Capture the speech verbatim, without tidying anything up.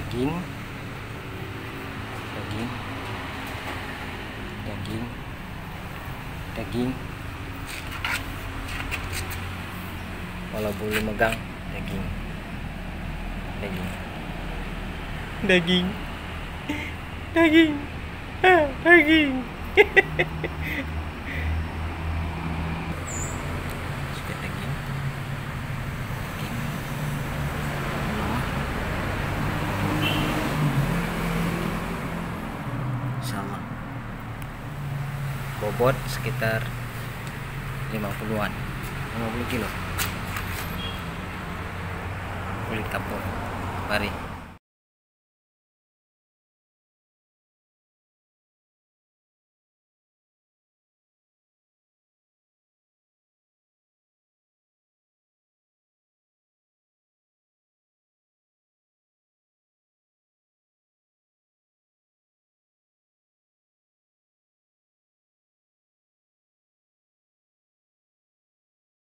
Daging. Daging. Daging. Daging. Walau bulu megang, daging. Daging. Daging. Daging. Ah, daging. Sikit daging. Daging. Sama. Bobot sekitar lima puluhan, lima puluh kilo. Kulit kapur. Mari.